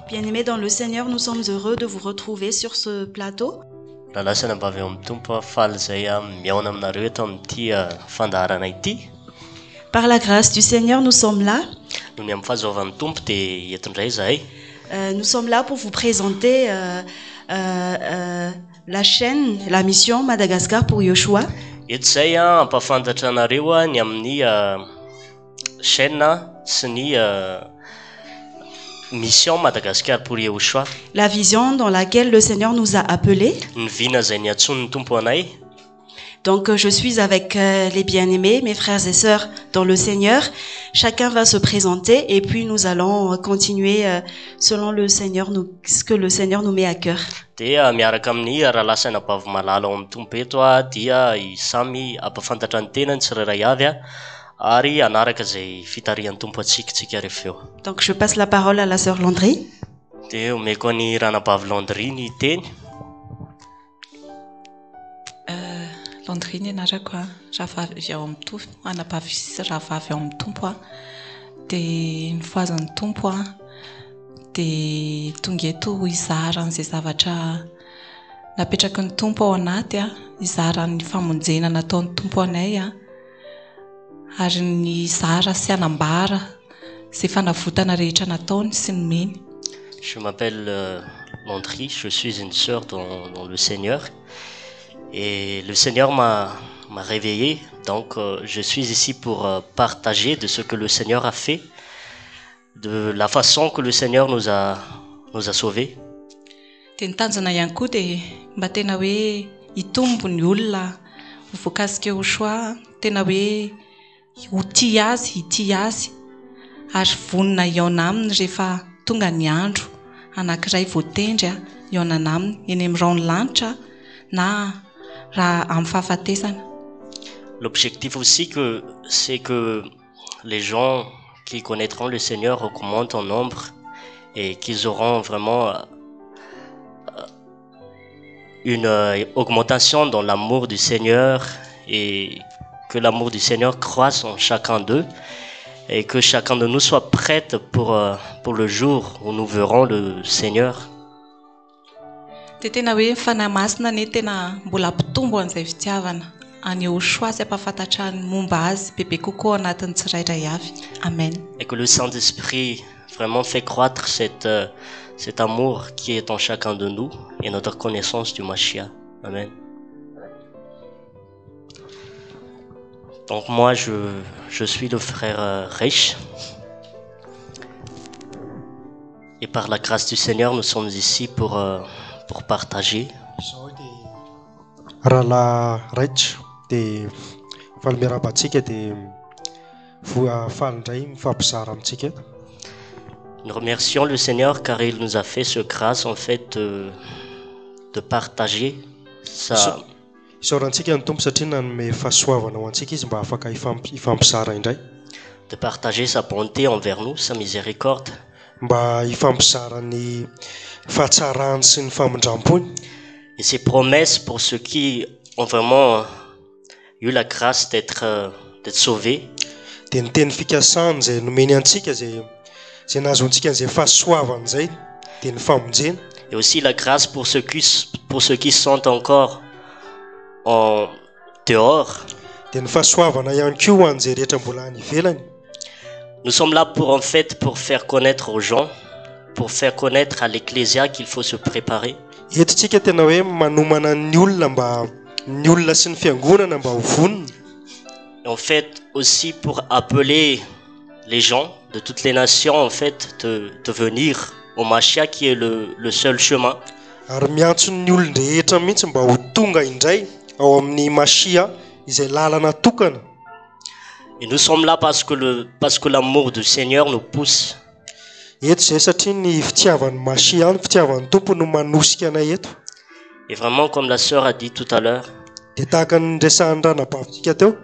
Bien-aimés dans le Seigneur, nous sommes heureux de vous retrouver sur ce plateau. Rahalahy sy anabavy ao amin'ny Tompo a, faly izay aho mihaona aminareo eto amin'ity fandaharana ity. Par la grâce du Seigneur, nous sommes là. Noho ny amin'ny fahasoavan'ny Tompo dia eto indray izahay. Nous sommes là pour vous présenter la chaîne, la mission Madagascar pour Yoshua. Eto izay aho hampahafantatra anareo ny amin'ny chaîne sy ny mission Madagascar pour Yehoshua. La vision dans laquelle le Seigneur nous a appelés. Ny vina izay niantsoan'ny Tompo anay. Donc je suis avec les bien-aimés, mes frères et sœurs dans le Seigneur. Chacun va se présenter et puis nous allons continuer selon le Seigneur nous, ce que le Seigneur nous met à cœur. Dia miaraka amin'ny rahalahy sy anabavy malala ao amin'ny Tompo eto aho dia samy hampahafantatra ny tenany tsirairay avy ary hanaraka izay fitarihan'ny Tompo antsika tsika rehefa eo. Donc je passe la parole à la sœur Landry. Dia omeko an'i ranabavy Landry ny teny. Landry ny anarako a, rahavavy ao amin'ny Tompo, anabavy sy rahavavy ao amin'ny Tompo a. Dia nofohazan'ny Tompo aho, dia tonga eto hizara an'izay zavatra napetraky ny Tompo ao anaty a, hizara ny famonjena nataon'ny Tompo anay a, ary ny hizara sy hanambara izay fanavotana rehetra nataony sy nomeny. Je m'appelle Landry, je suis une sœur dans, dans le Seigneur. Et le Seigneur m'a m'a réveillé, donc je suis ici pour partager de ce que le Seigneur a fait, de la façon que le Seigneur nous a nous a sauvés. Dia ny tanjona ihany koa dia mba tena hoe hitombo ny olona ho voakasika Yehoshua, tena hoe ho tia azy, hitia azy ary vonona hihaona aminy rehefa tonga ny andro anankiray voatendry hihaonana aminy eny amin'ny rahon'ny lanitra na raha amin'ny fahafatesana. L'objectif aussi que c'est que les gens qui connaîtront le Seigneur augmentent en nombre et qu'ils auront vraiment une augmentation dans l'amour du Seigneur et que l'amour du Seigneur croisse en chacun d'eux et que chacun de nous soit prête pour, pour le jour où nous verrons le Seigneur. Dia tena hoe ny Fanahy Masina anie tena mbola hampitombo an'izay fitiavana an'i Yehoshuah sy hampahafantatra ny momba azy bebe kokoa ao anatin'ny tsirairay avy. Amen. Et que le Saint-Esprit vraiment fait croître cette, cet amour qui est en chacun de nous et notre connaissance du Mashiach. Amen. Donc moi, je, je suis le frère Reich. Et par la grâce du Seigneur, nous sommes ici pour, pour partager. Rahalahy Raitra dia faly miarahaba antsika dia voa faly indray mifampizara amintsika eto. Nous remercions le Seigneur car il nous a fait ce grâce en fait de, de partager sa, Isaorantsika ny Tompo satria nanome fahasoavana ho antsika Izy mba afaka hifampizara indray. De partager sa bonté envers nous, sa miséricorde. Mba hifampizara ny fahatsarany sy ny famindram-pony. Et ses promesses pour ceux qui ont vraiment eu la grâce d'être d'être sauvés. Dia ny teny fikasany izay nomeny antsika izay izay nahazoantsika an'izay fahasoavana izay dia ny famonjena. Et aussi la grâce pour ceux qui pour ceux qui sont encore en dehors. Dia ny fahasoavana ihany koa ho an'izay rehetra mbola any ivelany. Nous sommes là pour en fait pour faire connaître aux gens, pour faire connaître à l'Ecclésia qu'il faut se préparer. Eto tsika tena hoe manomana ny olona mba ny olona sy ny fiangonana mba ho vonona. En fait aussi pour appeler les gens de toutes les nations en fait de de venir au Mashia qui est le le seul chemin. Ary miantso ny olon-drehetra mihitsy mba ho tonga indray ao amin'ny Mashia izay lalana tokana. Et nous sommes là parce que le parce que l'amour du Seigneur nous pousse. Eto izay satria ny fitiavan'ny Mashia, ny fitiavan'ny Tompo no manosika anay eto. Et vraiment comme la sœur a dit tout à l'heure. Dia tahaka ny niresahan'ny ranabavintsika teo.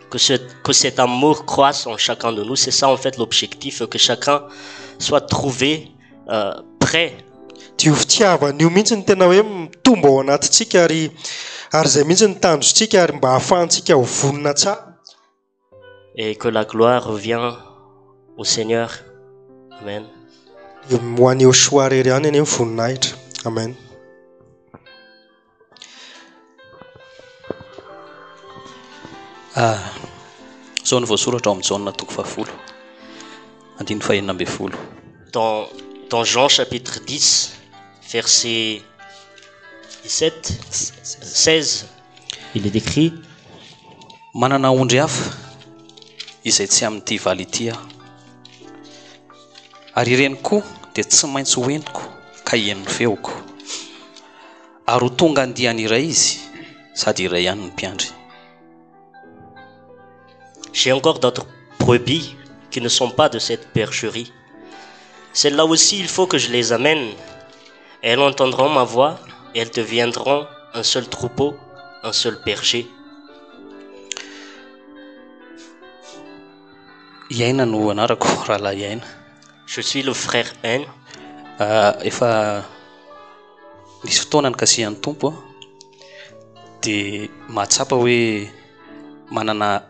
Que ce que cet amour croisse en chacun de nous, c'est ça en fait l'objectif, que chacun soit trouvé euh, prêt. Dia io fitiavana io mihitsy no tena hoe mitombo ao anatintsika ary ary izay mihitsy no tanjontsika ary mba hahafahantsika ho vonona tsara. Et que la gloire revient au Seigneur. Amen. Ho an'i Yehoshuah irery ihany anie ny voninahitra. Amen. Ah, izao no voasoratra ao amin'ny Jaona toko fahafolo, andininy fahenina ambin'ny folo. Dans, dans Jean chapitre 10, verset 17, 16, il est écrit Manana ondry hafa izay tsy amin'ity valy ity aho. Ary ireny koa dia tsy maintsy ho entiko ka hihaino ny feoko. Ary ho tonga andiany iray izy, sady iray ihany ny mpiandry. J'ai encore d'autres brebis qui ne sont pas de cette bergerie. Celles-là aussi, il faut que je les amène. Elles entendront ma voix et elles deviendront un seul troupeau, un seul berger. I Aina no anarako, rahalahy Aina. Je suis le frère Aina. Efa nisy fotoana nikasihan'ny Tompo aho, dia mahatsapa hoe manana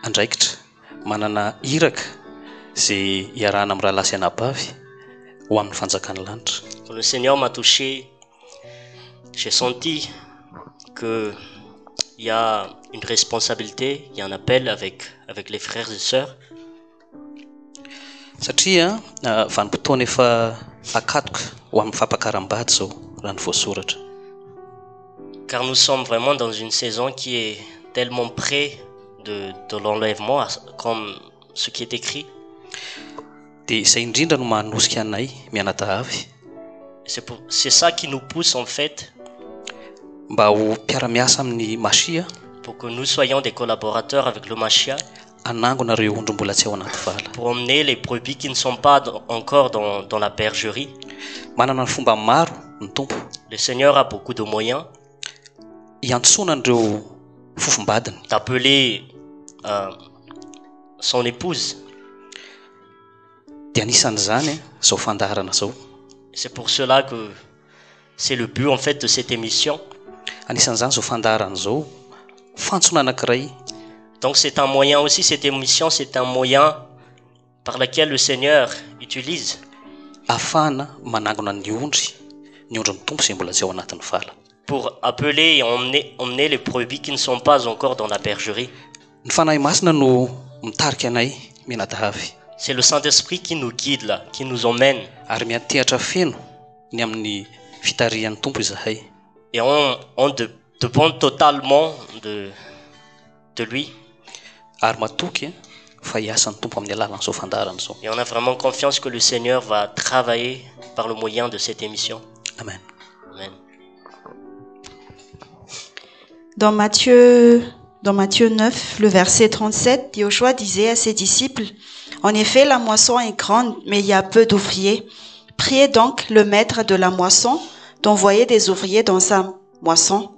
andraikitra, manana iraka izay iarahana amin'ny rahalahy sy anabavy ho amin'ny fanjakan'ny lanitra. Quand le Seigneur m'a touché, j'ai senti que il y a une responsabilité, il y a un appel avec, avec les frères et sœurs. Satria vanim-potoana efa akatoka ho amin'ny fampakaram-bady izao, raha ny voasoratra. Car nous sommes vraiment dans une saison qui est tellement près de, de l'enlèvement, comme ce qui est écrit. Dia izay indrindra no manosika anay mianadahy. C'est pour, c'est ça qui nous pousse en fait. Mba ho mpiara-miasa amin'ny Mashia. Pour que nous soyons des collaborateurs avec le Mashia. Hanangona ireo ondry mbola tsy ao anaty vala. Pour emmener les brebis qui ne sont pas encore dans, dans la bergerie. Manana ny fomba maro ny Tompo. Le Seigneur a beaucoup de moyens. Hiantsoana an'ireo fofombadiny. D'appeler euh, son épouse. Dia anisan'izany izao fandaharana izao. C'est pour cela que c'est le but en fait de cette émission. Anisan'izany izao fandaharana izao, fantsona anankiray. Donc c'est un moyen aussi, cette émission, c'est un moyen par lequel le Seigneur utilise. Ahafahana manangona ny ondry, ny ondrin'ny Tompo izay mbola tsy ao anatin'ny vala. Pour appeler et emmener, emmener les brebis qui ne sont pas encore dans la bergerie. Ny Fanahy Masina no mitarika anay mianadahy. C'est le Saint-Esprit qui nous guide là, qui nous emmène. Ary miantehatra feno ny amin'ny fitarihan'ny Tompo izahay. Et on, on de, dépend totalement de, de lui. Ary matoky fa hiasa ny Tompo amin'ny alalan'izao fandaharana izao. Et on a vraiment confiance que le Seigneur va travailler par le moyen de cette émission. Amen. Amen. Dans Matthieu, dans Matthieu 9, le verset 37, Yoshua disait à ses disciples, En effet, la moisson est grande, mais il y a peu d'ouvriers. Priez donc le maître de la moisson d'envoyer des ouvriers dans sa moisson.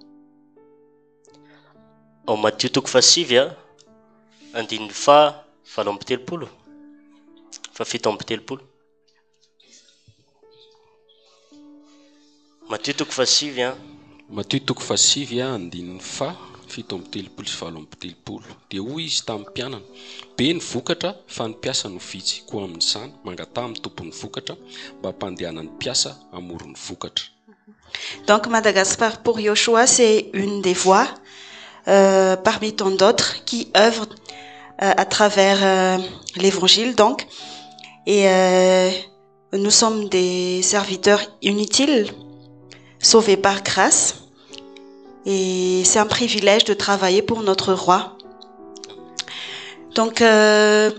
Ao Matio toko fahasivy a, andininy faha 38, faha 37. Matio toko fahasivy a. Matio toko fahasivy andininy faha 37 sy 38. Dia hoy izy tamin'ny mpianany, Be ny vokatra, fa ny mpiasa no vitsy. Koa amin'izany, mangataha amin'ny tompon'ny vokatra mba hampandehanany mpiasa hamory ny vokatra. Donc Madagascar pour Yoshua, c'est une des voies euh, parmi tant d'autres qui œuvrent euh, à travers euh, l'évangile donc. Et euh, nous sommes des serviteurs inutiles, sauvés par grâce. Et c'est un privilège de travailler pour notre roi. Donc, euh,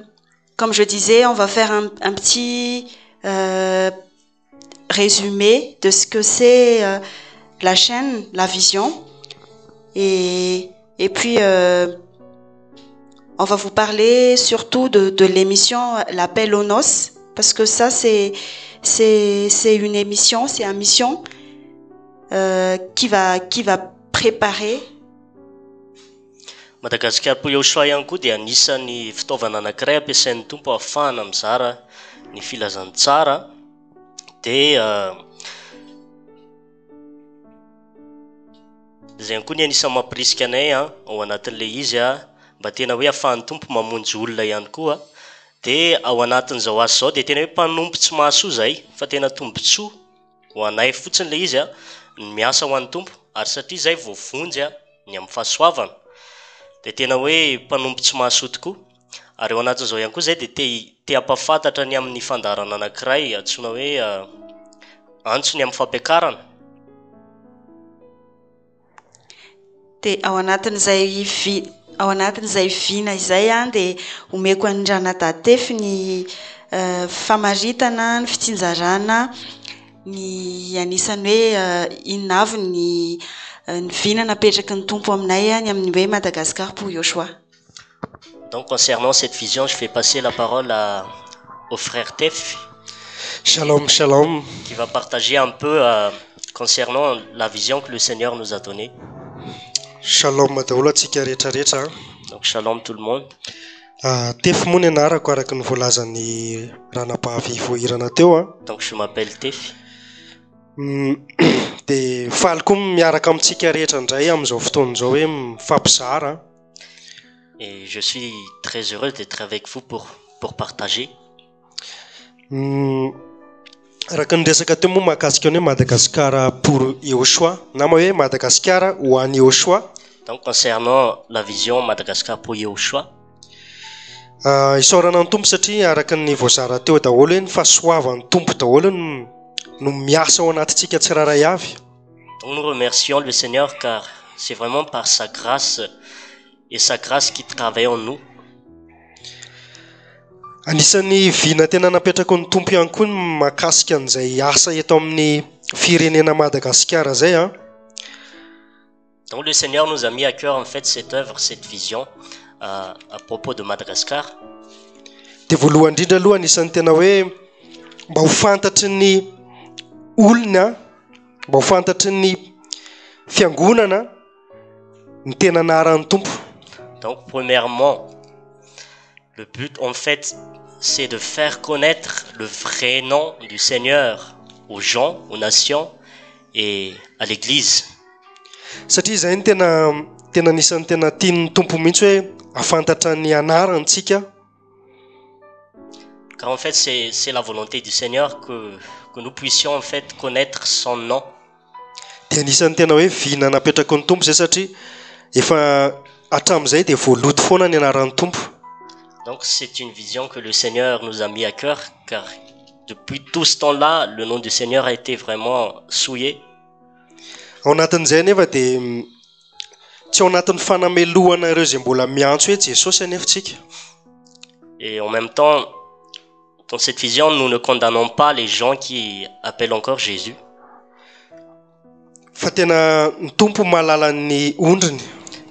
comme je disais, on va faire un, un petit euh, résumé de ce que c'est euh, la chaîne, la vision. Et, et puis, euh, on va vous parler surtout de, de l'émission L'appel aux noces, parce que ça, c'est c'est une émission, c'est une mission euh, qui va qui va préparer Madagasikara pour Yahushua ihany koa dia anisan'ny fitaovana anankiray ampiasain'ny Tompo ahafahana mizara ny filazantsara dia izay ihany koa ny anisan'ny mampirisika anay ao anatin'ilay izy mba tena hoe ahafahan'ny Tompo mamonjy olona ihany koa. Dia ao anatin'izao asa izao dia tena hoe mpanompo tsy mahasoa izahay fa tena tombontsoa ho anay fotsiny ilay izy ny miasa ho an'ny Tompo ary satria izahay voavonjy ny amin'ny fahasoavana dia tena hoe mpanompo tsy mahasoa tokoa. Ary ao anatin'izao ihany koa izahay dia te te hampahafantatra ny amin'ny fandaharana anankiray antsoina hoe Antso ny amin'ny fampiakarana. Dia ao anatin'izay vi ao anatin'izay vina izay an, dia omeko an'i Ranadahy Tefy ny famaritana ny fitsinjarana ny anisan'ny hoe inona avy ny ny vina napetraky ny Tompo aminay ny amin'ny hoe Madagascar pour Yoshua. Donc concernant cette vision, je vais passer la parole à, au frère Tef. Shalom, shalom. Qui va partager un peu euh, concernant la vision que le Seigneur nous a donnée. Shalom daholo antsika rehetrarehetra. Donc shalom tout le monde. Ah, Tefy moa ny anarako araka ny voalazan'ny ranabavy voahirana teo a. Donc je m'appelle Tefy. Mm, dia faly koa miaraka amintsika rehetra indray amin'izao fotoana izao hoe mifampizara. Et je suis très heureux d'être avec vous pour, pour partager. Mm, araka ny resaka teo moa mahakasika ny hoe Madagasikara pour Yehoshua na moa hoe Madagasikara ho an'i Yehoshua. Donc concernant la vision Madagascar pour Yehoshua. Ah, isaorana ny Tompo satria araka ny voazara teo daholo hoe ny fahasoavan'ny Tompo daholo no no miasa ao anatintsika tsirairay avy. Donc nous remercions le Seigneur car c'est vraiment par sa grâce et sa grâce qui travaille en nous. Anisan'ny vina tena napetraky ny Tompo ihany koa ny mahakasika an'izay asa eto amin'ny firenena Madagasikara izay an. Donc le Seigneur nous a mis à cœur en fait cette œuvre, cette vision à, à propos de Madagascar. Dia voalohany indrindra aloha anisan'ny tena hoe mba ho fantatry ny olona, mba ho fantatry ny fiangonana ny tena anaran'ny Tompo. Donc premièrement, le but en fait, c'est de faire connaître le vrai nom du Seigneur aux gens, aux nations et à l'Église. Satria izay no tena tena anisan'ny tena tian'ny Tompo mihitsy hoe hahafantatra ny anarany tsika. Car en fait, c'est c'est la volonté du Seigneur que que nous puissions en fait connaître son nom. Dia anisan'ny tena hoe vina napetraky ny Tompo izay satria efa hatramin'izay dia voaloto foana ny anaran'ny Tompo. Donc c'est une vision que le Seigneur nous a mis à cœur car depuis tout ce temps-là, le nom du Seigneur a été vraiment souillé. Ao anatin'izay anefa dia tsy ao anatin'ny fanamelohana ireo izay mbola miantso hoe Jesosy anefa tsika. Et en même temps, dans cette vision, nous ne condamnons pas les gens qui appellent encore Jésus. Fa tena ny Tompo mahalala ny ondriny.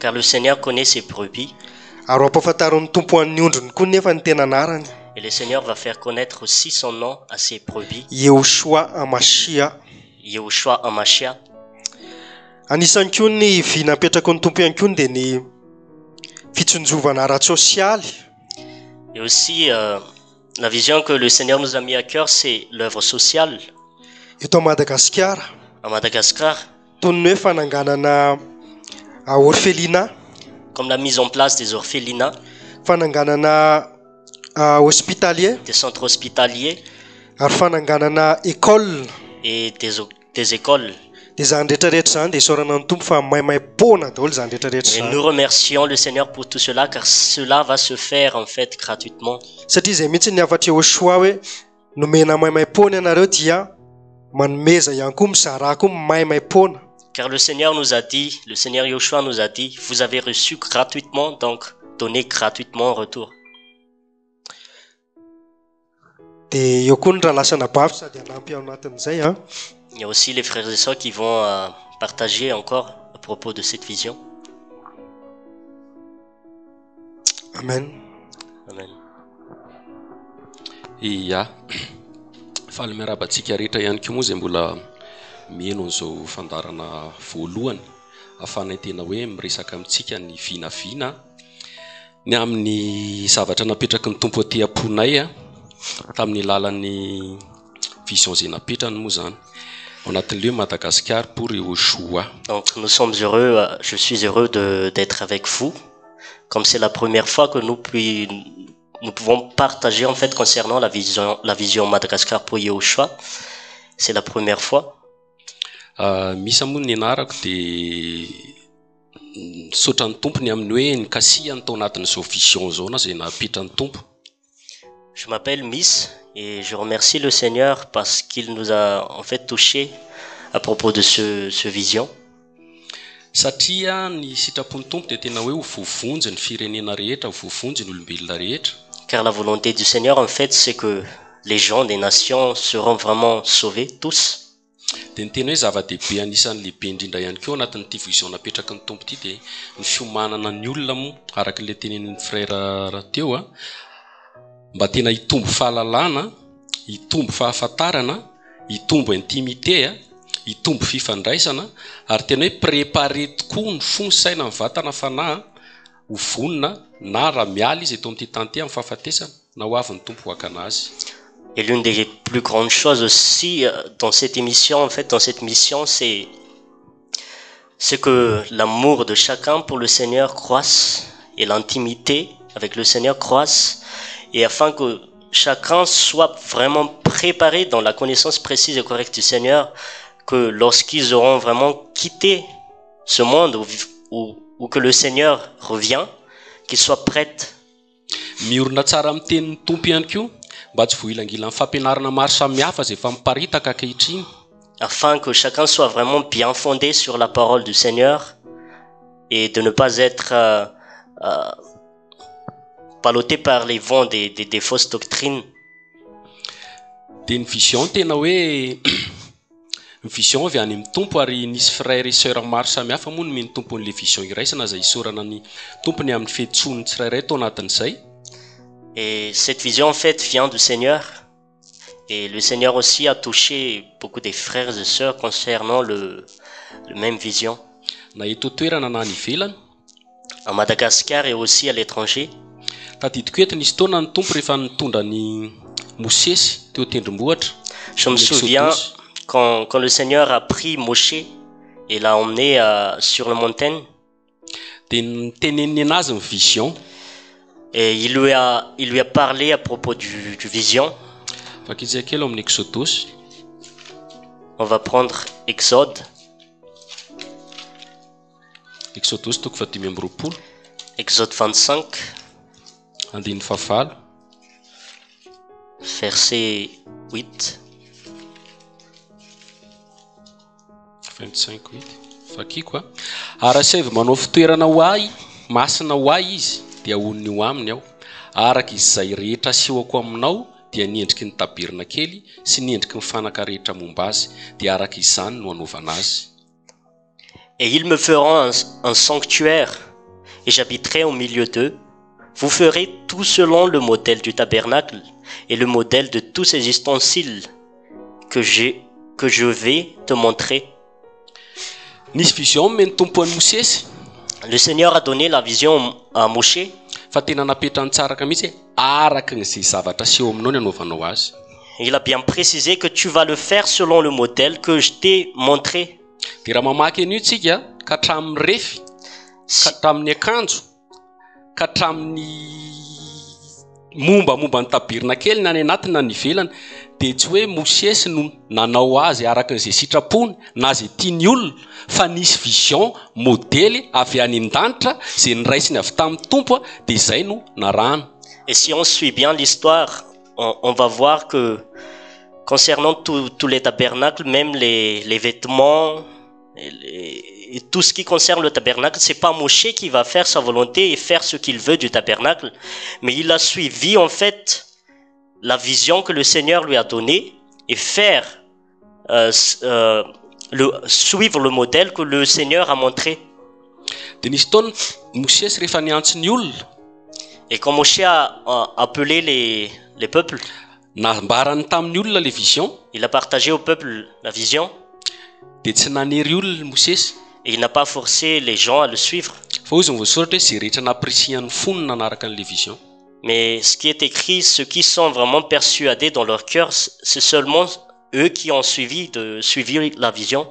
Car le Seigneur connaît ses brebis. Ary ho ampahafantarin'ny Tompo an'ny ondriny koa nefa ny tena anarany. Et le Seigneur va faire connaître aussi son nom à ses brebis. Yehoshua Hamashia. Yehoshua Hamashia. Anisan'ny koa ny vina apetraky ny Tompo ihany koa dia ny fitsinjovana ara-tsosialy. Et aussi euh, la vision que le Seigneur nous a mis à cœur, c'est l'œuvre sociale. Eto Madagasikara. À Madagascar. Toy ny hoe fananganana orphelinat. Comme la mise en place des orphelinats. Fananganana hospitalier. Des centres hospitaliers. Ary fananganana école. Et des des écoles. Dia izany rehetra rehetra izany dia isaorana ny Tompo fa maimaim-poana daholo izany rehetra rehetra Et izany. nous remercions le Seigneur pour tout cela car cela va se faire en fait gratuitement. Satria izay mihitsy ny hafatr'i Yehoshuah hoe nomena maimaim-poana ianareo dia manomeza ihany koa, mizarà koa maimaim-poana. Car le Seigneur nous a dit, le Seigneur Yehoshuah nous a dit, vous avez reçu gratuitement, donc donnez gratuitement en retour. Dia eo koa ny rahalahy sy anabavy sady hanampy ao anatin'izay an. Il y a aussi les frères et sœurs qui vont euh, partager encore à propos de cette vision. Amen. Amen. Ia. Faly miarahaba antsika rehetra ihany koa moa izay mbola miheno an'izao fandaharana voalohany ahafahanay tena hoe miresaka amintsika ny vinavina Ny amin'ny zavatra napetraky ny Tompo aty am-ponay tamin'ny alalan'ny vision izay napetrany moa izany. Ao anatin'ilay hoe Madagascar pour Yehoshua. Donc nous sommes heureux, je suis heureux de d'être avec vous, comme c'est la première fois que nous puis nous pouvons partager en fait concernant la vision, la vision Madagascar pour Yehoshua. C'est la première fois. Ah, Misa moa ny anarako dia misaotra ny Tompo ny amin'ny hoe nikasihany tao anatin'izao vision izao na izay nampiditra ny Tompo. Je m'appelle Miss et je remercie le Seigneur parce qu'il nous a en fait touché à propos de ce, ce vision. Satria ny sitrapon'ny Tompo dia tena hoe ho voavonjy ny firenena rehetra, ho voavonjy ny olombelona rehetra. Car la volonté du Seigneur en fait c'est que les gens des nations seront vraiment sauvés tous. Dia ny tena hoe zava-dehibe anisan'ny lehibe indrindra ihany koa anatin'ity vision napetraky ny Tompo ity dia ny fiomanana ny olona moa araka ilay tenenin'ny frère teo a, mba tena hitombo fahalalana, hitombo fahafantarana, hitombo intimité a, hitombo fifandraisana ary tena hoe préparer tokoa ny fo, ny saina, ny vatana, fanahy ho vonona na raha miala izy eto amin'ity tany ity amin'ny fahafatesana na ho avy ny Tompo hakana azy. Et l'une des plus grandes choses aussi euh, dans cette émission, en fait, dans cette mission, c'est c'est que l'amour de chacun pour le Seigneur croisse et l'intimité avec le Seigneur croisse et afin que chacun soit vraiment préparé dans la connaissance précise et correcte du Seigneur, que lorsqu'ils auront vraiment quitté ce monde ou, ou, ou que le Seigneur revient, qu'ils soient prêts. Miorina tsara amin'ny tenin'ny Tompo ihany koa mba tsy voahilangilan'ny fampianarana maro samihafa izay efa miparitaka ankehitriny. Afin que chacun soit vraiment bien fondé sur la parole du Seigneur et de ne pas être euh, euh, ballotté par les vents des, des, des fausses doctrines. Dia ny vision tena hoe ny vision avy any amin'ny Tompo ary nisy frères et sœurs maro samihafa moa nomen'ny Tompo an'ilay vision iraisana izay isaorana ny Tompony amin'ny fiantsoany tsirairay tao anatin'izay. Et cette vision en fait vient du Seigneur. Et le Seigneur aussi a touché beaucoup des frères et sœurs concernant le, le même vision. Na eto toerana na any ivelany. À Madagascar et aussi à l'étranger. Tadidiko eto nisy taona ny Tompo rehefa nitondra ny Mosesy teo tendrombohitra. Je me souviens quand, quand le Seigneur a pris Moshe et l'a emmené euh, sur la montagne. Dia niteneniny anazy ny vision. Et il lui a, il lui a parlé à propos du, du vision. Vakitsika kely ao amin'ny Exodosy. On va prendre Exode. Exodosy toko fahadimy amby roapolo. Exode 25. Andininy fahavalo. Verset 8. 25 8. Vakiko a. Ary asaivo manao fitoerana ho ahy, masina ho ahy izy, dia honina eo aminy aho. Araka izay rehetra asehoko aminao dia ny endriky ny tabernakely sy ny endriky ny fanaka rehetra momba azy, dia araka izany no hanaovana azy. Et ils me feront un, un sanctuaire, et j'habiterai au milieu d'eux. Vous ferez tout selon le modèle du tabernacle et le modèle de tous ces ustensiles que j'ai que je vais te montrer. Nisy vision nomen'ny Tompo an'i Mosesy. Le Seigneur a donné la vision à Moshe. Fa tena napetrany tsaraka mihitsy hoe araka izay zavatra aseho aminao ny anaovanao azy. Il a bien précisé que tu vas le faire selon le modèle que je t'ai montré. Dia raha mamaky an'io tsika ka hatramin'ny refy, ka hatramin'ny akanjo, ka hatramin'ny mombamomba ny tabernakely na any anatiny na any ivelany dia tsy hoe Mosesy no nanao azy araka izay sitrapony na izay tiany olona fa nisy vision modely avy any an-danitra izay noraisiny avy tamin'ny Tompo dia izay no narahana. Et si on suit bien l'histoire, on, on va voir que concernant tous les tabernacles, même les, les vêtements, et, tout ce qui concerne le tabernacle, c'est pas Moshe qui va faire sa volonté et faire ce qu'il veut du tabernacle, mais il a suivi en fait la vision que le Seigneur lui a donnée et faire euh, euh, le, suivre le modèle que le Seigneur a montré. Et quand Moshe a, a appelé les, les peuples, Nambarany tamin'ny olona le vision. Il a partagé au peuple la vision. Dia tsy nanery olona Mosesy. Et il n'a pas forcé les gens à le suivre. Fa hoy izy ny voasoratra hoe izay rehetra nampirisihan'ny fony nanaraka an'ilay vision. Mais ce qui est écrit, ceux qui sont vraiment persuadés dans leur cœur, c'est seulement eux qui ont suivi de suivi la vision.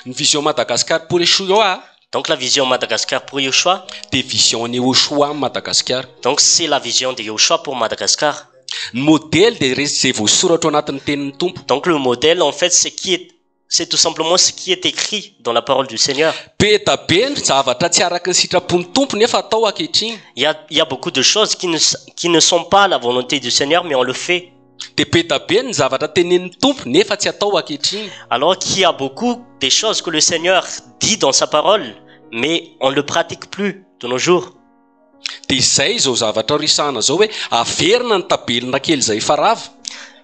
Ny vision Madagascar pour Yeshua. Donc la vision Madagascar pour Yehoshua, dia vision an'i Yehoshua amin'i Madagasikara. Donc c'est la vision de Yehoshua pour Madagascar. Ny modely dia ireny izay voasoratra ao anatin'ny tenin'ny Tompo. Donc le modèle en fait c'est qui est c'est tout simplement ce qui est écrit dans la parole du Seigneur. Be da be ny zavatra tsy araka ny sitrapon'ny Tompo nefa atao ankehitriny. Il y a il y a beaucoup de choses qui ne qui ne sont pas la volonté du Seigneur mais on le fait. Dia be da be ny zavatra tenenin'ny Tompo nefa tsy atao ankehitriny. Alors qu'il y a beaucoup des choses que le Seigneur dit dans sa parole mais on ne le pratique plus de nos jours. Dia izay izao zavatra resahana izao hoe averina ny tabernakely izay efa rava.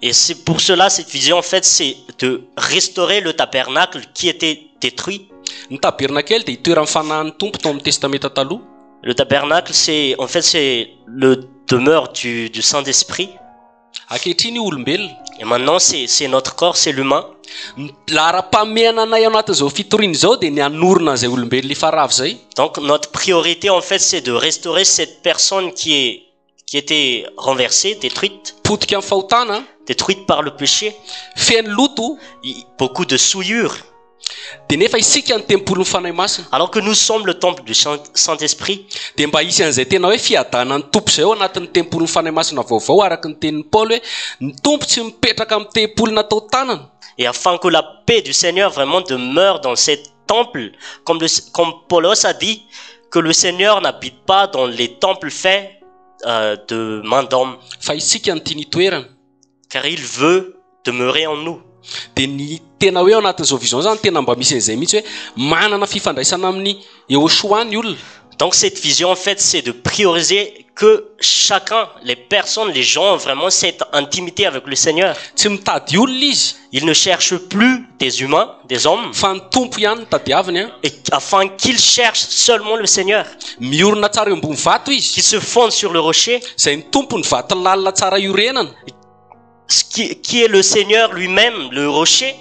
Et c'est pour cela cette vision en fait c'est de restaurer le tabernacle qui était détruit. Ny tabernakely dia itoeran'ny fanahin'ny Tompo tao amin'ny Testamenta Taloha. Le tabernacle c'est en fait c'est le demeure du du Saint-Esprit. Ankehitriny io olombelona. Et maintenant c'est c'est notre corps, c'est l'humain. Ny laharam-pahamehana anay ao anatin'izao fitoriana izao dia ny hanorina an'izay olombelona efa rava izay. Donc notre priorité en fait c'est de restaurer cette personne qui est qui était renversée, détruite. Potika amin'ny fahotana. Détruite par le péché. Feno loto. Beaucoup de souillures. Dia nefa isika ny tempolin'ny Fanahy Masina. Alors que nous sommes le temple du Saint-Esprit. Dia mba hisy an'izay tena hoe fiadanan'ny Tompo izay ao anatin'ny tempolin'ny Fanahy Masina vaovao araka ny tenin'i Paoly hoe ny Tompo tsy mipetraka amin'ny tempoly natao tanana. Et afin que la paix du Seigneur vraiment demeure dans cet temple, comme le, comme Paulos a dit, que le Seigneur n'habite pas dans les temples faits euh, de main d'homme. Fa isika no tiany hitoerana. Car il veut demeurer en nous. Dia ny tena hoe ao anatin'izao vision izany tena mba misy an'izay mihitsy hoe manana fifandraisana amin'i Yehoshua ny olona. Donc cette vision en fait c'est de prioriser que chacun, les personnes, les gens ont vraiment cette intimité avec le Seigneur. Tsy mitady olona izy. Il ne cherche plus des humains, des hommes. Fa ny Tompo ihany no tadiaviny an. Et afin qu'ils cherchent seulement le Seigneur. Miorina tsara eo ambony vato izy. Qui se fonde sur le rocher. Izay ny Tompo ny vato lalina tsara iorenana. Ce qui, qui est le Seigneur lui-même, le rocher.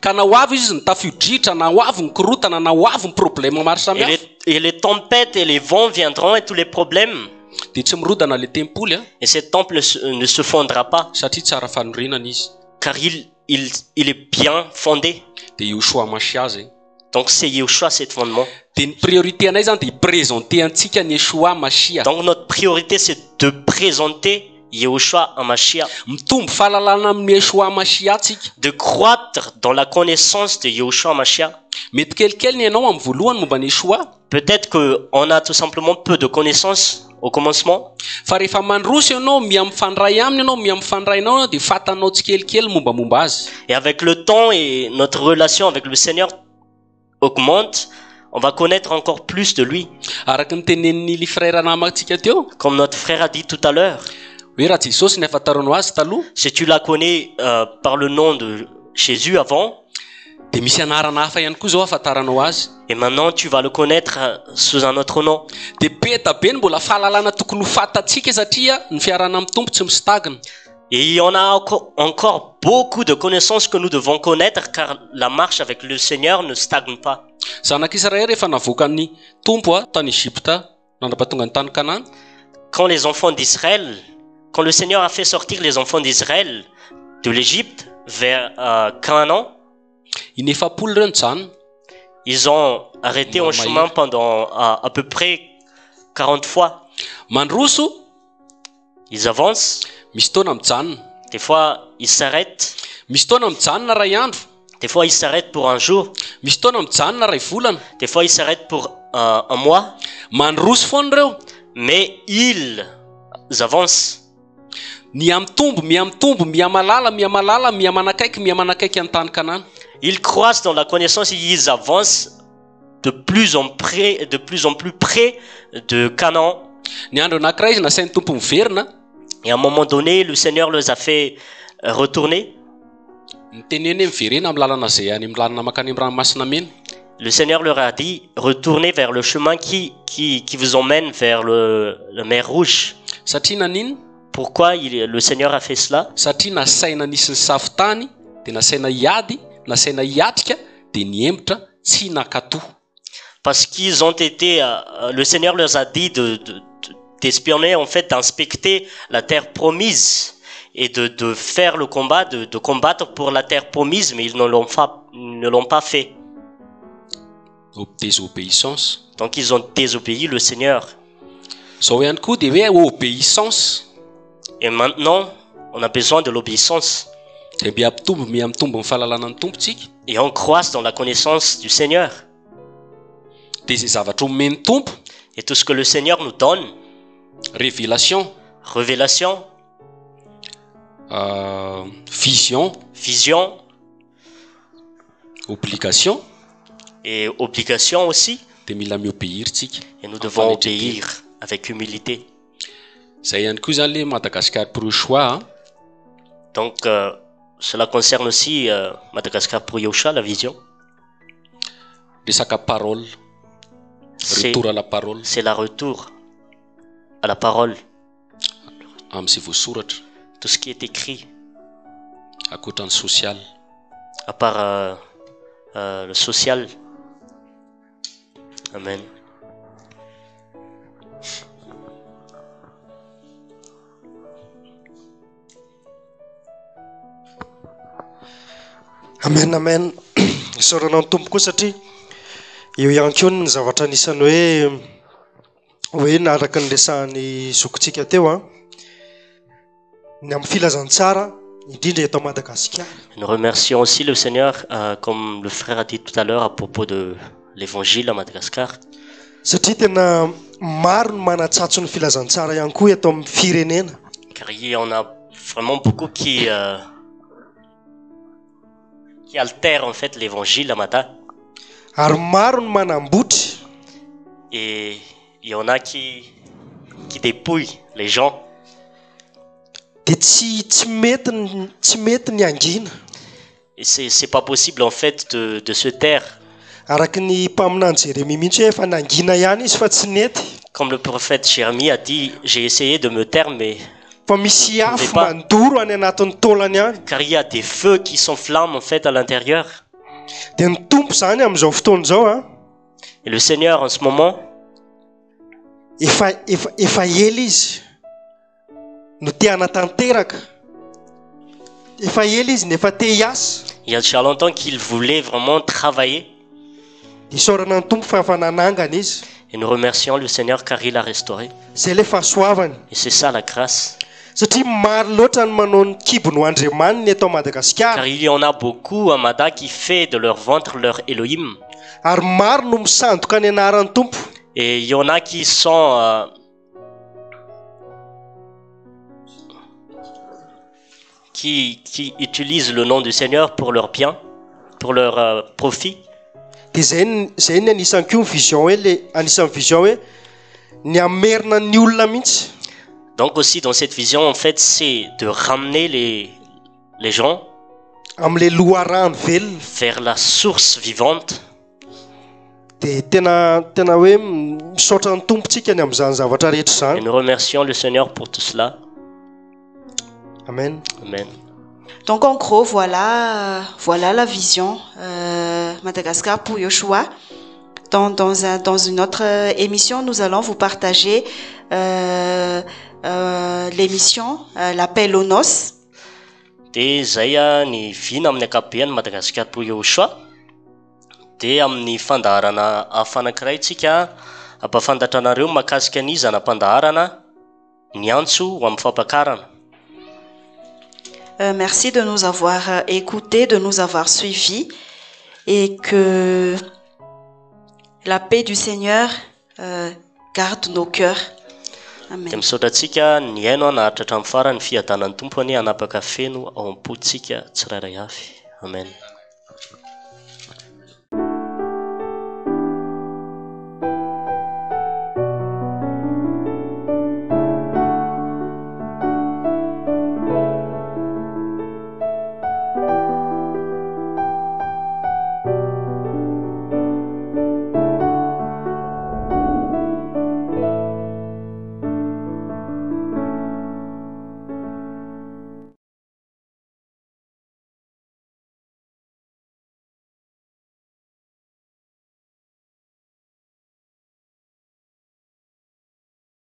Ka na ho avy izy ny tafio-drivotra, na ho avy ny korontana, na ho avy ny problème maro Et samihafa. les, et les tempêtes et les vents viendront et tous les problèmes. Dia tsy mirodana ilay tempoly an. Et ce temple ne se, ne se fondra pas. Satria tsara fanorenana izy. Car il, il, il est bien fondé. Dia Yehoshua Mashiah zay. Donc c'est Yehoshua cet fondement. Dia ny priorité anay zany dia hi-présenter antsika ny Yeshua Mashiah. Donc notre priorité c'est de présenter Yehoshua Hamashiah. Mitombo fahalalana amin'i Yeshua Mashiah tsika. De croître dans la connaissance de Yehoshua Hamashiah. Mety kelikely ny hainao amin'ny voalohany momba an'i Yeshua. Peut-être que on a tout simplement peu de connaissances au commencement. Fa rehefa mandroso ianao, miha mifandray aminy ianao, miha mifandray anao dia fantanao tsikelikely mombamomba azy. Et avec le temps et notre relation avec le Seigneur augmente, on va connaître encore plus de lui. Araka ny tenenin'ily frère namantsika teo. Comme notre frère a dit tout à l'heure. Hoe raha Jesosy ny ahafantaranao azy taloha. Si tu la connais euh, par le nom de Jésus avant. Dia misy anarana hafa ihany koa izao ahafantaranao azy. Et maintenant tu vas le connaître euh, sous un autre nom. Dia be da be ny mbola fahalalana tokony ho fantatsika satria ny fiarahana amin'ny Tompo tsy misitagina. Et il y en a encore beaucoup de connaissances que nous devons connaître car la marche avec le Seigneur ne stagne pas. Zanak'Israely rehefa navoakan'ny Tompo tany Egypta nandrapatonga ny tany Kanana. Quand les enfants d'Israël, quand le Seigneur a fait sortir les enfants d'Israël de l'Égypte vers euh, Canaan, Inefapolo ireo nijanona. Ils ont arrêté en chemin pendant à, à peu près 40 fois. Mandroso. Ils avancent. Misy taona mijanona. Des fois, ils s'arrêtent. Misy taona mijanona ray andro. Des fois, ils s'arrêtent pour un jour. Misy taona mijanona ray volana. Des fois, ils s'arrêtent pour un, un mois. Mandroso foana ireo. Mais ils avancent. Miha-mitombo, miha-mitombo, miha-malala, miha-malala, miha-manakaiky, miha-manakaiky an'ny tany Kanana. Ils croissent dans la connaissance et ils avancent de plus en près, de plus en plus près de Canaan. Ny andro anankiray izy nasain'ny Tompo miverina. Et à un moment donné, le Seigneur les a fait euh, retourner. Niteneny hoe miverena amin'ny lalana izay any amin'ny lalana mankany amin'ny ranomasina mena. Le Seigneur leur a dit, retournez vers le chemin qui, qui, qui vous emmène vers le, le mer Rouge. Satria naninona? Pourquoi il, le Seigneur a fait cela? Satria nasaina nisy nisafo tany, dia nasaina hiady, nasaina hiatrika, dia nihemotra tsy nankatò. Parce qu'ils ont été, euh, le Seigneur leur a dit de, de, d'espionner, en fait, d'inspecter la terre promise et de, de faire le combat, de, de combattre pour la terre promise, mais ils ne l'ont pas, ne l'ont pas fait. Désobéissance. Donc ils ont désobéi le Seigneur. Zao ihany koa dia hoe obéissance. Et maintenant, on a besoin de l'obéissance. Dia miha-mitombo, miha-mitombo ny fahalalana ny Tompo tsika. Et on croisse dans la connaissance du Seigneur. Dia izay zavatra omen'ny Tompo. Et tout ce que le Seigneur nous donne. Révélation. Révélation. Vision. Vision. Obligation. Et obligation aussi. Dia mila mi-obéir tsika. Et nous devons obéir avec humilité. Zay ihany koa zany le Madagascar pour Yoshua a. Donc cela concerne aussi Madagascar pour Yoshua, la vision. Resaka parole. Retour à la parole. C'est la retour à la parole. Amin'izay voasoratra. Tout ce qui est écrit. Ankoatra ny social. À part le social. Amen. Amen amen. Isaorana ny Tompo koa satria eo ihany koa ny zavatra anisan'ny hoe hoe araka ny resahan'ny zokintsika teo an, ny amin'ny filazantsara indrindra eto Madagasikara. Nous remercions aussi le Seigneur, comme le frère a dit tout à l'heure à propos de l'évangile à Madagascar. Satria tena maro ny manatsatso ny filazantsara ihany koa eto amin'ny firenena. Car il y en a vraiment beaucoup qui qui altèrent en fait l'évangile à Mada. Ary maro ny manambotry. Et il y en a qui qui dépouillent les gens. Dia tsy tsy mety ny tsy mety ny hangina. Et c'est c'est pas possible en fait de de se taire. Araka ny mpaminany Jeremia mihitsy hoe efa nangina ihany izy fa tsy nety. Comme le prophète Jérémie a dit, j'ai essayé de me taire mais Fa misy je ne pouvais afo pas. mandoro any anatin'ny taolany any. Car il y a des feux qui s'enflamment en fait à l'intérieur. Dia ny Tompo izany amin'izao fotoana izao an. Et le Seigneur en ce moment. Efa efa efa ela izy no te hanatanteraka. Efa ela izy no efa te hiasa. Il y a déjà longtemps qu'il voulait vraiment travailler. Isaorana ny Tompo fa efa nanangana izy. Et nous remercions le Seigneur car il a restauré. Izay ilay fahasoavany. Et c'est ça la grâce. Satria maro loatra ny manao ny kibony ho andriamaniny eto Madagasikara. Car il y en a beaucoup à Mada qui fait de leur ventre leur Elohim. Ary maro no misandoka ny anaran'ny Tompo. Et il y en a qui sont euh, qui qui utilisent le nom du Seigneur pour leur bien, pour leur euh, profit. Dia izay ny izay ny anisan'ny koa ny vision hoe le anisan'ny vision hoe ny hamerina ny olona mihitsy. Donc aussi dans cette vision en fait c'est de ramener les les gens Amin'ilay loharano velona. vers la source vivante. Dia tena tena hoe misaotra ny Tompo tsika ny amin'izany zavatra rehetra Et izany. nous remercions le Seigneur pour tout cela. Amen. Amen. Donc en gros voilà voilà la vision euh, Madagascar pour Yoshua. Dans, dans, un, dans une autre euh, émission, nous allons vous partager euh, euh, l'émission euh, L'appel aux noces. Dia izay ny vina amin'ny ankapobeny Madagascar pour Yehoshua. Dia amin'ny fandaharana hafa anankiray tsika hampahafantatra anareo mahakasika ny zana-pandaharana ny antso ho amin'ny fampakarana. Euh, merci de nous avoir euh, écoutés, de nous avoir suivis et que la paix du Seigneur euh, garde nos cœurs. Amen. Dia misaotra antsika nihaino naharitra hatramin'ny farany, fiadanan'ny Tompo anie hanapaka feno ao am-pontsika tsirairay avy. Amen.